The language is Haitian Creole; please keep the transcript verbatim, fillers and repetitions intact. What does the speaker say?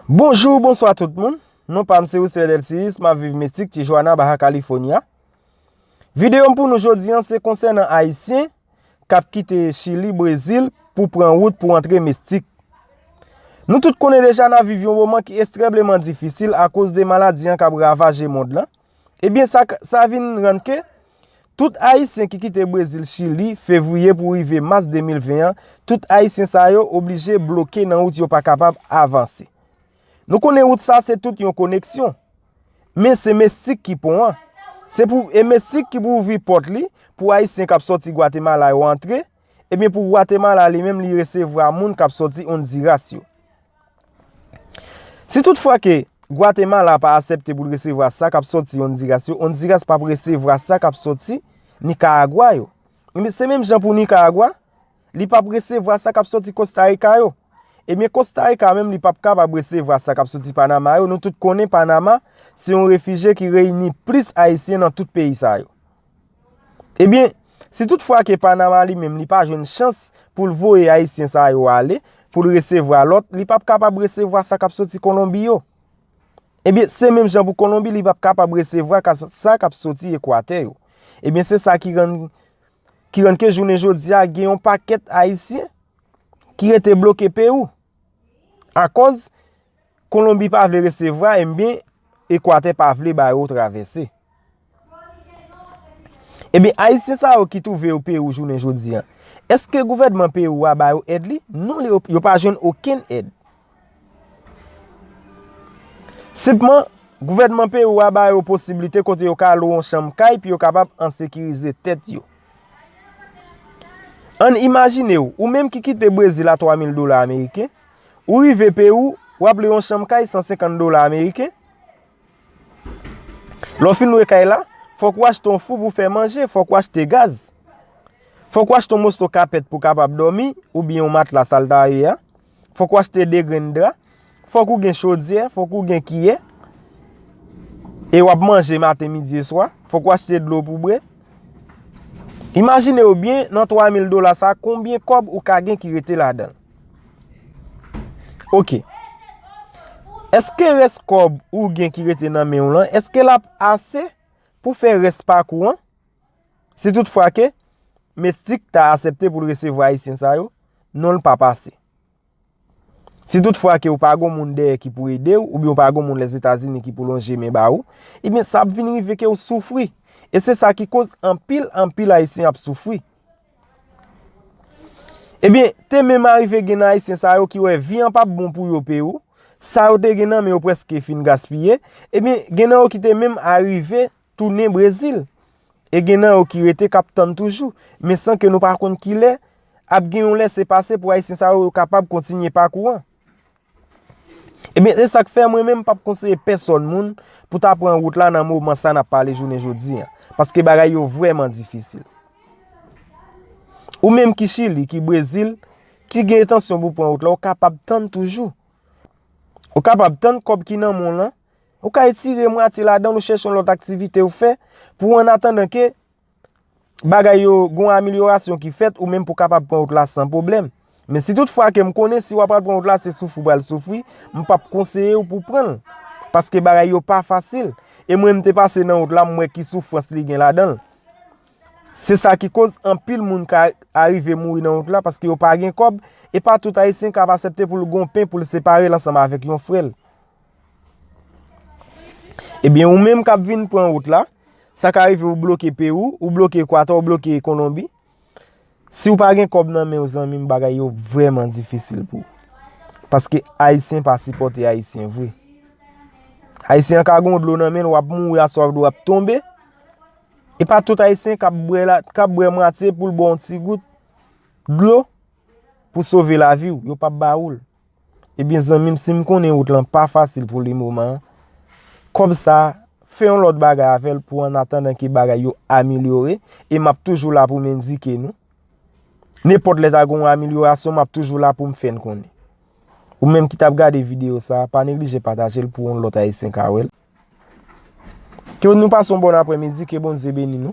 Bonjou, bonswa tout moun. Non pa m se Wister Delcius, m ap viv Mesquite, Tijuana, Baja California. Videyo m pou nou jodi a se konsènan Ayisyen k ap kite Chili, Brezil pou pran wout pou antre Mesquite. Nou tout konnen deja n ap viv yon moman ki ekstrèmman difisil akoz de maladi an k ap ravaje mond lan. Ebyen, sa, sa vin rann ke tout Ayisyen ki kite Brezil, Chili, fevriye pou rive mas de mil ven an, tout Ayisyen sa yo oblije bloke nan wout, yo pa kapab avanse. Nou konnen wout sa se tout yon koneksyon. Men se Mesquite ki pon an. Se pou, e Mesquite ki pou ouvri pòt li pou Ayisyen k ap sòti Gwatemala yo antre, ebyen pou Gwatemala li menm li resevwa moun k ap sòti Honduras yo. Si toutfwa ke Gwatemala pa aksepte pou l resevwa sa k ap sòti Honduras yo, Honduras p ap resevwa sa k ap sòti Nikaragwa yo. Ebyen, se menm jan pou Nikaragwa, li p ap resevwa sa k ap sòti Kosta Rika yo. Ebyen, Kosta Rika menm, li p ap kapab resevwa sa k ap sòti Panama yo. Nou tout konnen Panama se yon refijye ki reyini plis Ayisyen nan tout peyi sa yo. Ebyen, si toutfwa ke Panama li menm, li pa jwenn chans pou l voye Ayisyen sa yo ale, pou l resevwa lòt, li p ap kapab resevwa sa k ap sòti Kolonbi yo. Ebyen, se menm jan pou Kolonbi, li p ap kapab resevwa ka, sa k ap sòti Ekwatè yo. Ebyen, se sa ki rann, ki rann ke jounen jodi a, gen yon pakèt Ayisyen ki rete bloke Pewou. Akòz Kolonbi pa vle resevwa, ebyen, Ekwatè pa vle ba yo travèse. Ebyen, Ayisyen sa yo ki twouve yo Pewou jounen jodi a, èske gouvènman Pewou a ba yo èd li? Non, yo, yo pa jwenn okenn èd. Senpman, gouvènman Pewou a ba yo posiblite kote yo ka lwe yon chanm kay pou yo kapab ansekirize tèt yo. Ann imajine w, ou menm ki kite Brezil a twa mil dola ameriken, ou rive Pewou, w ap lwe yon chanm kay san senkant dola ameriken. Lè w fin lwe kay la, fòk ou achte yon fou pou fè manje, fòk ou achte gaz. Fòk ou achte yon moso kapèt pou w kapab dòmi, oubyen yon matla sa l ta ye a. Fòk ou achte de grenn dra. Fòk ou gen chodyè, fòk ou gen kiyè. E w ap manje maten, midi e swa. Fòk ou achte dlo pou bwè. Imajine w byen, nan twa mil dola sa, konbyen kòb ou ka gen ki rete ladan l? Oke. Èske rès kòb ou gen ki rete nan men w lan, èske l ap ase pou fè rès pakou an? Si toutfwa ke Mesquite ta aksepte pou l resevwa Ayisyen sa yo, non, l p ap ase. Si toutfwa ke w pa gon moun dèyè ki pou ede w, oubyen w pa gon moun Lèzetazini ki pou lonje men ba ou, ebyen, sa ap vin rive ke w soufri. E se sa ki koz anpil, anpil Ayisyen ap soufri. Ebyen, te menm arive gen nan Ayisyen sa yo ki wè vi an p ap bon pou yo Pewou, sa yo te gen nan men yo prèske fin gaspiye, ebyen, gen nan yo ki te menm arive tounen Brezil. E gen nan yo ki rete k ap tann toujou, men san ke nou pa konn kilè ap gen yon lèsepase pou Ayisyen sa yo, yo kapab kontinye pakou an. Ebyen, se sa k fè mwen menm m p ap konseye pèsòn moun pou ta pran wout la nan moman sa n ap pale jounen jodi a, paske bagay yo vrèman difisil. Ou menm ki Chili, ki Brezil, ki gen entansyon pou pran wout la, ou kapab tann toujou. Ou kapab tann kòb ki nan men w lan, ou ka etire mwatye ladan l, ou chèche yon lòt aktivite ou fè, pou annatandan ke bagay yo, gon amelyorasyon ki fèt, ou menm pou kapab pran wout la san pwoblèm. Men si toutfwa ke m konnen si w ap pral pran wout la, se soufri w pral soufri, m p ap konseye w pou pran l. Paske bagay yo pa fasil. E mwen, m te pase nan wout la, m wè ki soufrans li gen ladan l. Se sa ki koz anpil moun ka arive mouri nan wout la, paske yo pa gen kòb, e pa tout Ayisyen k ap aksepte pou l gon pen pou l separe l ansanm avèk yon frè l. Ebyen, ou menm k ap vin pran wout la, sa ka rive ou bloke Pewou, ou bloke Ekwatè, ou bloke Kolonbi. Si w pa gen kòb nan men w, zanmi m, bagay yo vrèman difisil pou ou. Paske Ayisyen pa sipòte Ayisyen vre. Ayisyen an ka gen yon dlo nan men l, w ap mouri a swaf dlo, w ap tonbe. E pa tout Ayisyen k ap bwè la, k ap bwè mwatye pou l ba w yon ti gout dlo pou sove lavi w, yo p ap ba ou l. Ebyen, zanmi m, si m konnen wout lan pa fasil pou li moman an, kòb sa, fè yon lòt bagay avè l pou annatandan ke bagay yo amelyore, e m ap toujou la pou m endike nou. Nenpòt lè ta gen yon amelyorasyon, m ap toujou la pou m fè n konnen. Ou menm ki t ap gade videyo sa, pa neglije pataje l pou yon lòt Ayisyen ka wè l. Ke nou pase yon bòn aprèmidi, ke Bondye beni nou.